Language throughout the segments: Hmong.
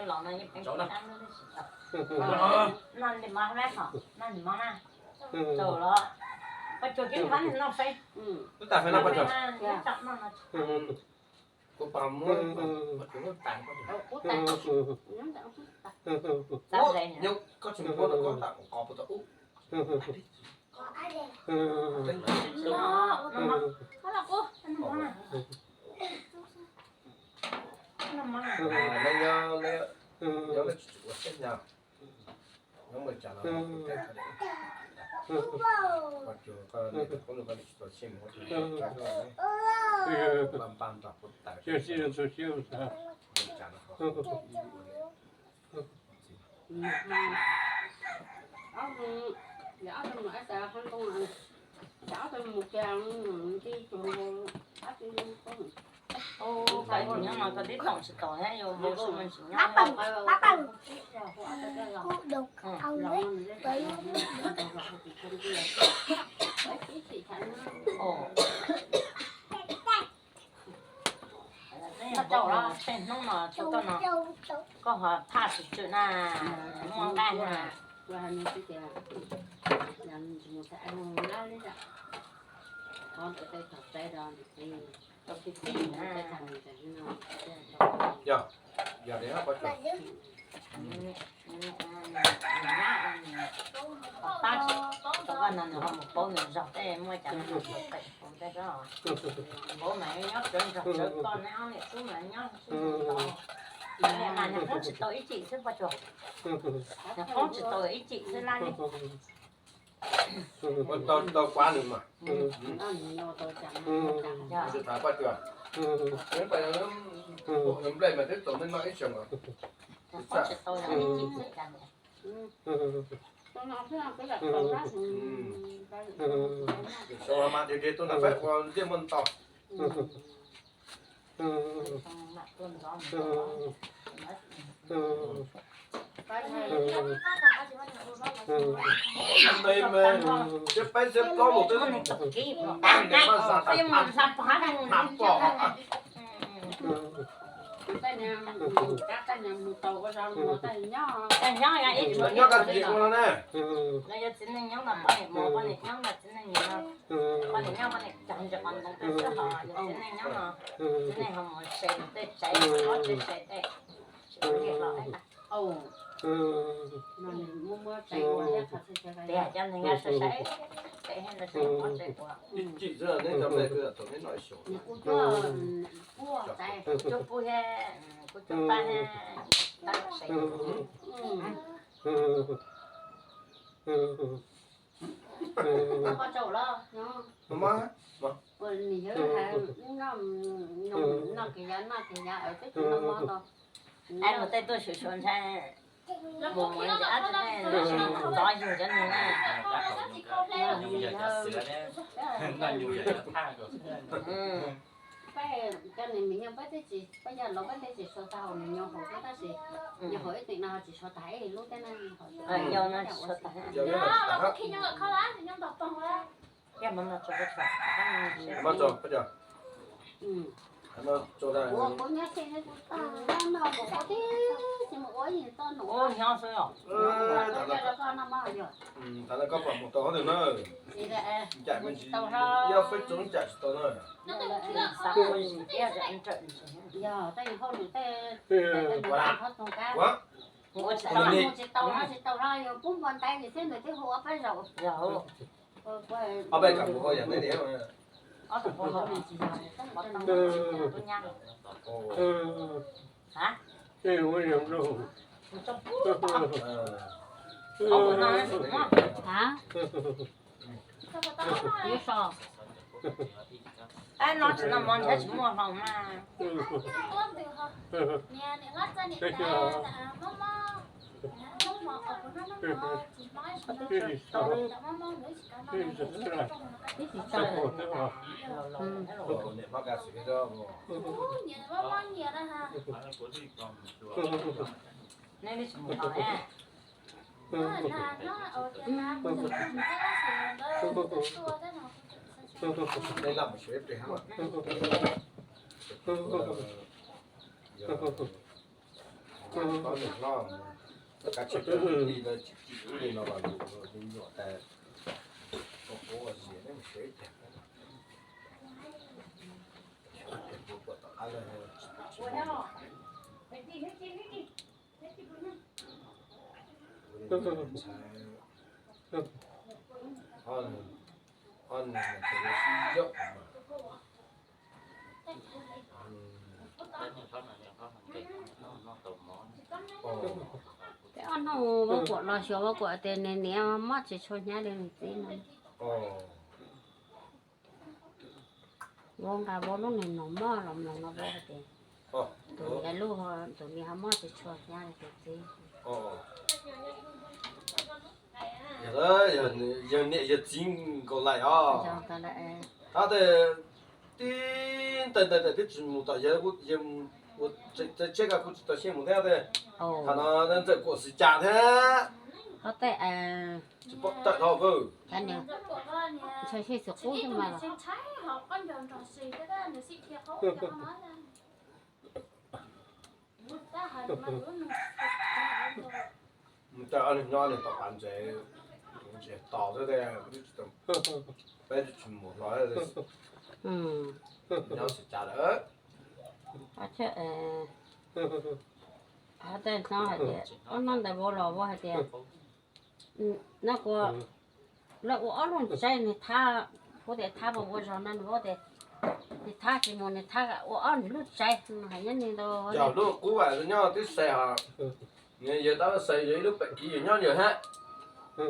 Los no yeej peev kuv dab lub tsis tau. No nws mov na, no nws mov na. Tau los, Paj Cuag kib nrho nws noj saib. Lub tas fais no Paj Cuag. Kuv pom muab Paj Cuag lub tas Paj Cuag. Ub, nyob koj tsis muab rau koj tas qos puas tau ub. Nyob, nyob, nyob, nyob ua teb nyog, nyob mus cas los, Paj Cuag, koj niam koj txiv tsis tau tseg mus ua teb, npaj npaj nrog kuv tawm, cas no. Ob tug, ob tug mus ab tas hab ntoo, ob tug mus kiag nti tug, ob tug. Ub, pais nyob no koj tib toom tsis tau thiab, yus mus tsis nyob. Tsheej hnub no tsis tau no, koj ho phaj tsis tswm na, muaj nqaij na. Yog, yog li poj tsuas, tab sis tau koj no nws ho mus paub nws zog tej muaj cas no nws tau qees hauv tej zog. Paub mas nyob sawv nrog sawv koj neb ob niam tub mas nyob sib nrog tau. Niam mas niag qoob tsis tau ib cim xwb poj tsuas, niag qoob tsis tau ib cim xwb lab li. Tau, tau kuav nws mas. Tsis tham poj tsuas, nplej mas twb txaus nej noj ib xyoos os. Tsis tau ib cim xwb cas. Sau mas tias tias tuaj nram Faib ua ntiaj muaj ntau. Ntev mas, siab peb siab plaub los twb, ntev mas, pom. Nyob koj txiv ua no ne. Poj niam nyob, poj niam nyob, poj niam cog ntsis qos ntoo peb sib ho, yog txiv neej nyob no, txiv neej ho mus se nws tej tsev, ob tsev tsev tej, tsis ua li los. Tias cov neeg nyob sai sai, pem thiab ntawd sai ob tsev ua. Ib cim xwb neb cov nplej twb thaum neb noj ib xyoos. Kuv cuab pub thiab, kuv cuab pab thiab, tab sai. Koj tsaum los, nim yog noj, noj kev yav, noj kev yav twb tsis noj mov tau. Ai, luag tej tuaj xyuas xyuas ntshai mus mus ntsia ob tug nej tov yug cov neeg na. Peb cov niam me nyuam peb twb tsis, peb yog laus peb twb tsis sau tag hauv niam nyuam hauv thiab tab sis nyuam hauv ib teem no tsis sau tag ib lub thiab na. Yog no tsis sau tag. Ua kuv nyob xwb, kuv noj kuv tib tsis mus ua ib txoj num. Ua nyob xwb os. Thaum no koj pom mus tau qhov twg na? Ncaim me ntsis, yog feb tsoov ncaim tsis tau na. Yog tej hauj lwm tej, tej npab qhov txoos kab. Mus tsis tau, mus tsis tau no tsis tau no yog pub npua ntais ces thiab ntawd twb hu ob peb zaug. Ob peb zaug hu yog neb niam. Ab, no tsis noj mov ntshe tsis muaj hlau mas. Ib tsis tau. Neb twb tsis mus tau ne. Neb laj mus xyuas ib pliag hab mas. Koj niam hlob, kab tsib li lawv tsis tim li no los yus me nyuam tas, koj puas ua zias ne, mus seb cas. Puas tom qab lawv tsis Peb ob hnub Vaj Kuam los xyuas Vaj Kuam tias nws niam mob tsis tshua hnyav li nws txiv no. Vauv nqa vauv lub niag mloog mob los mloog no vauv hais tias tus niam lub, tus niam ho mob tsis tshua hnyav li tus txiv. Yog niam yog txiv nkaus lais os. Tab tes tib ntais ntais twb tsis mus tom yawg, ua tsev tshiab ko kuj tsis tau xyeej mus thiab tes. Thaum no ntxawm kuam xwm cas thiab. Tsis pom tawm dhau. Ntshai xyem xwm qub xwb mas. Mus caij ob niag nyob niag tom pas ntsev, tos xwb, peb tsis mus hlo, nyob xwm cas lawm. Hais tias, ob hnub ntawd vauv los vauv hais tias, no kuv, lawv ua ob lub tsev, nws thab, kuv tias thab mus ua zog no, nws vauv tias, nws thab tsis mus, nws thab ua ob lub tsev, hais nyob ni ntau. Yog lub qub vas nyob tib sai hos, yawg tab sai yog ib lub pem kiv yawg nyob yawg hab. Yog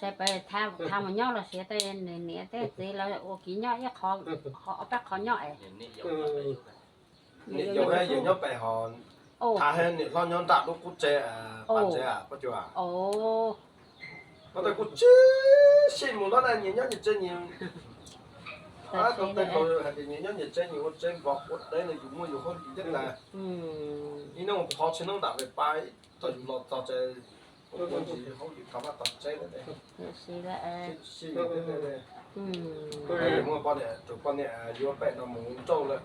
sai pem thab mus nyob los sis tej nws niam tej txiv lawv ua kiv nyob ib qho, ob peb qho nyob es. Niam yau hab yawg nyob pem hos, thab hab niam hlob nyob nram lub qub tsev, pas ntsev, poj cuas. Koj tas kuv tsis xyeej mus no na, nyias nyob nyias tsev nyias. Tau tej tau hais tias nyias nyob nyias tsev nyias ua tsev npog ua deb no yus muaj yus hauj lwm thiab tas. Ib hnub kuv qhov tsis hnub nram pem pas txog yus los txog tsev, hauj lwm tau vaj tau tsev. Muaj poj niam, tus poj niam yuav pem no mus nrauj lawm,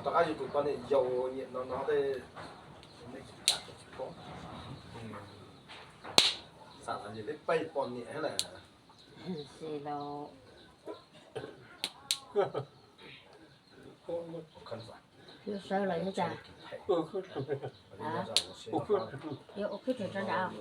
tom qab yus tus poj niam yau nyiam no no tej. Xav tau yog peb poj niam thiab lawm. Sawv los yog cas? Yog ua khwb rau nrad.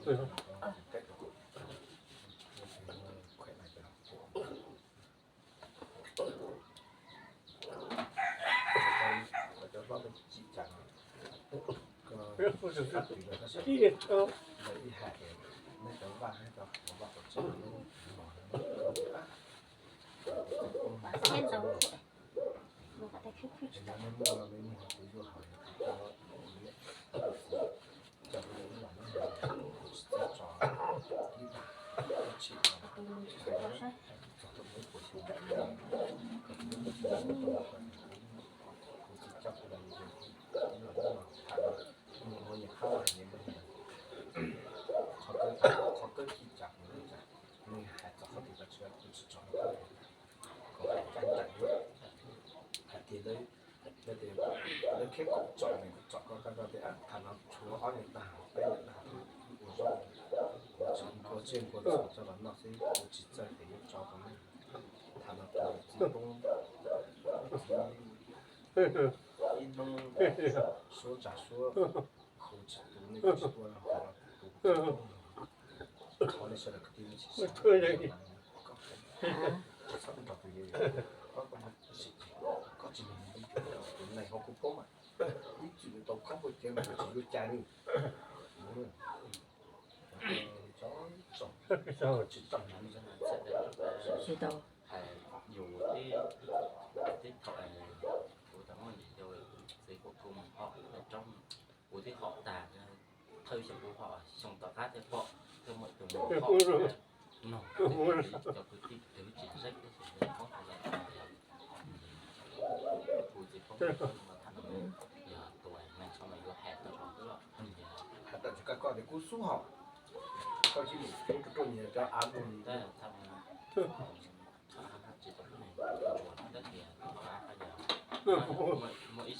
Qhov kawg ci cas kuv, nws hais txog qhov twg los tsis, kuv tsis tso, kuv hais caij nraim, hais tias lawv, lawv tias lawv kheb kom tsom nws tsom koj, koj tias tham no tshuav ob niag tag peb niag tag ua zoo, kuv tsis nquag tsiaj nquag txhu coj los noj xwb, kuv tsis txawj tias yuav tso rau nej. Tham no kuv txiv poob, txiv ib hnub suab tsa suab, kuv tsis tu nej tsis tua, tham no kuv txiv poob, thov nej sawv daws kwv tij neej tsis xav, koj txhob nrog tus yawg, koj, koj tsis nrog tus neeg hauv kuv poob mas ib txwm nws tau khob npua cev mas kuv tsis yuav cai li. Tsis tau. Hais yus tib, tib thaum kuv tau muaj niam yau txiv kuv mus hom roob, kuv twb hom tag, thawj xyoo kuv hom, xyoo tom qab thiaj pom, thiaj muaj tus mus hom no, cov kwv tij twb tsis zeej tab sis poob tag, kuv txiv poob, yog tus neeg txhob mas yuav hais tau, hais tau tsis kaj koj tias kuv xub hom, koj cia li rau rau nyias cov av mus. Muaj ib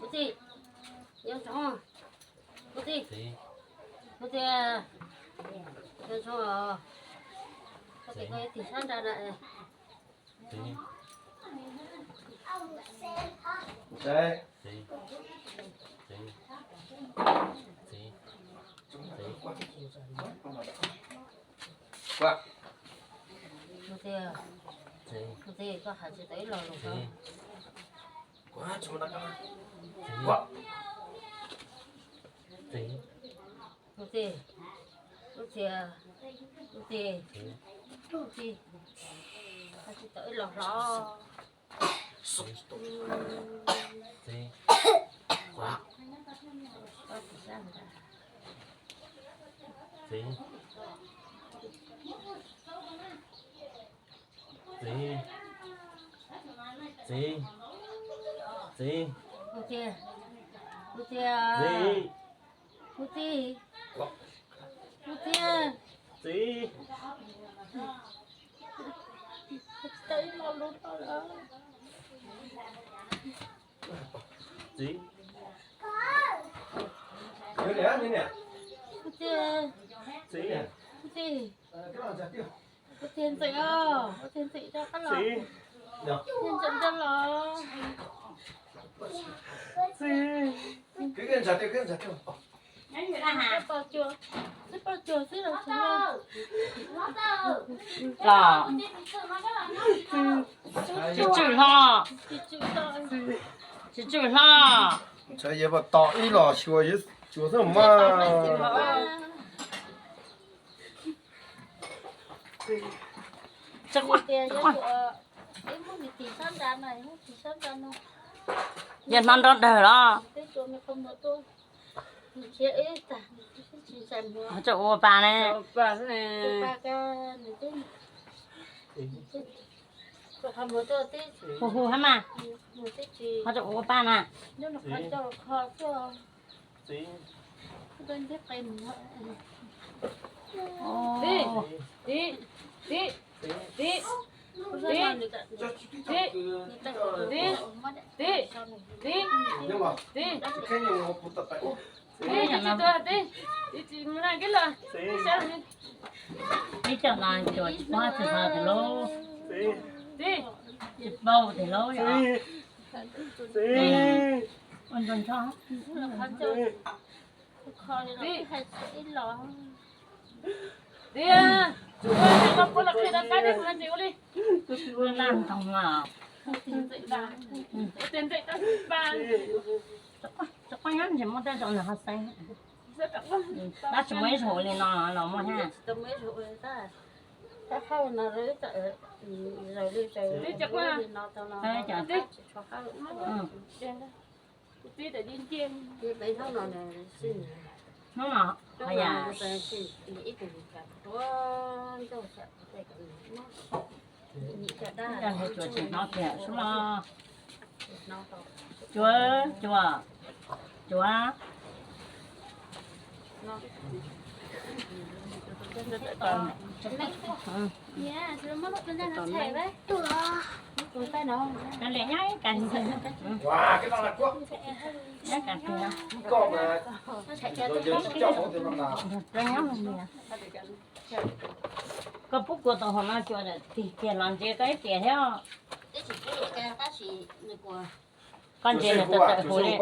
Kuv txiv, nyob ntsoov, kuv txiv, kuv txiv, nyob ntsoov, koj tes koj yuav tig sab nrad na. Txiv, txiv, txiv, txiv, kuv txiv, kuv txiv, koj hais tsis tau ib lo lus. Txiv, txiv, kuv txiv, kuv txiv, kuv txiv, kuv txiv, hais tsis tau ib lo hlo. Txiv, txiv, txiv, txiv, txiv, kuv txiv, kuv txiv, kuv txiv, kuv txiv, txiv, tsis tau ib lo lus hlo lawm. Txiv, kuv txiv, txiv, kuv txiv, kuv txiv ntxeem os, kuv txiv ntxeem rov qab los, kuv txiv ntxeem rov los. Txiv, pos cuag, txiv pos cuag xwb los tsis, los, tsis tswm hlo, tsis tswm hlo. Ntshai yog pom tom ib los xyuas, xyuas xwb mas. Tias yuav tsum, ib muab nws tig sab nrad no, ib muab tig sab nrad no. Yog hno nrov dawg los. Ho tseem ua pa ne. Hu hu hab mas. Ho tseem ua pa na. Ib co no cua tsis paub tsis hlo tiag lauj. Tsis paub tiag lauj yom. Ua nrog nrog. Tiag, ua koj puab los qhia rau kab dej kuv ntsis ua li. Laj ntoo os. Ua tiag ntxim tab sis pa. Tsis quaj nyab ntsis muaj tej zaum nws ho xeeb. Tab sis muaj ib zaug ua li no los muaj hab. Hnub no, hnub no, tsis hnov kiag xwb los. Cua, cua, cua. Koj pub kua tau hauv no cua tig kiag los ntsia koj ib tiam thiab. Koj ntsia nws tawm tawm huv li.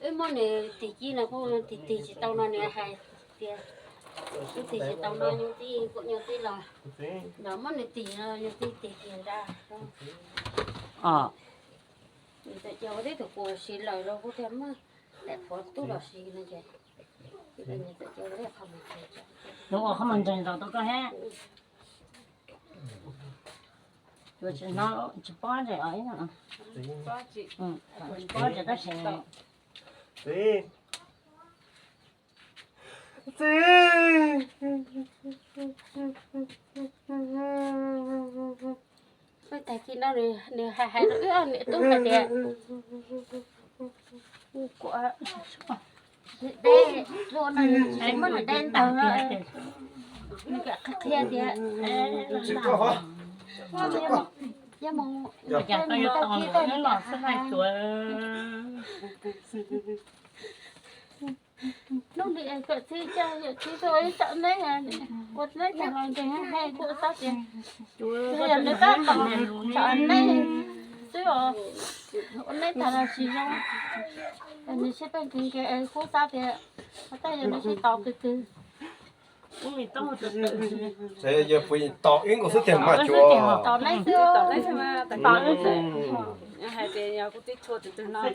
Wb muab nws tig ci no kuj tig tig tsis tau no nws hais tias, kuv tig tsis tau no nyuj tij kuj nyuj tij los, no muab nws tig no nyuj tij tig kiag nrad. Nws txawm cia ua tib tug kua siv lawm los kuv thiaj muab daim qhuav tub los siv no ces, nws txawm cia ua qhov muag ntseeg rau tau koj thiab. Tsis paub ntses os, tsis paub ntses tab sis tag kis no nws hais hais rau wb niam tub hais tias, dej, muab nws dej ntawg, nws qhia tias, yog mus tag kis no nws los xwb hais tsuav. Hnub ntawd kawm txij coj yawm txiv tuaj ib tsam neb, ua neb tag los nkeeg hais kuj xav tias, yog nws tab tom tsam neb xwb os, ua neb tag los tsis zoo, nws siab pheej nkeeg nkeeg kuj xav tias, ua cas yog nws tsis tos twg twg. Yog puas tos wb nkaus xwb tiag mas cua. Tos neb xwb, tos neb xwb. Hais tias yog kuv tib tshua tus twg no, ua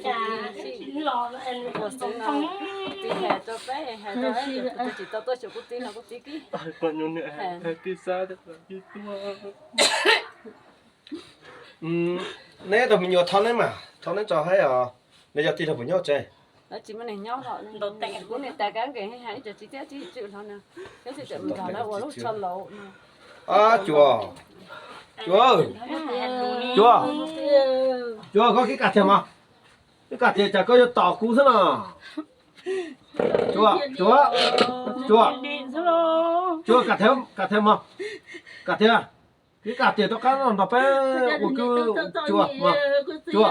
xwb no, tib hais rau peb hais rau kuv tsis tau tuaj xyuas kuv tib no kuv tib kib. Neb tau me nyuam thov neb mas, thov neb tso hais os, neb yog tij laug puas nyob tsev? Lawv tsis muaj neeg nyob hos, kuv niam tais kab nkees hais ib co tsis thiab tsis tswm hlo no, nyob tsis tseem nrog lawv ua lub tsho laus no. Cua, cua, cua, cua, koj kib kam tiag mog, kib kam tiag cas koj yuav tom kuv xwb no. Cua, cua, cua, cua, kam tiag mog, kam tiag, kib kam tiag rov qab los nrog peb ua kwv, cua, cua, cua.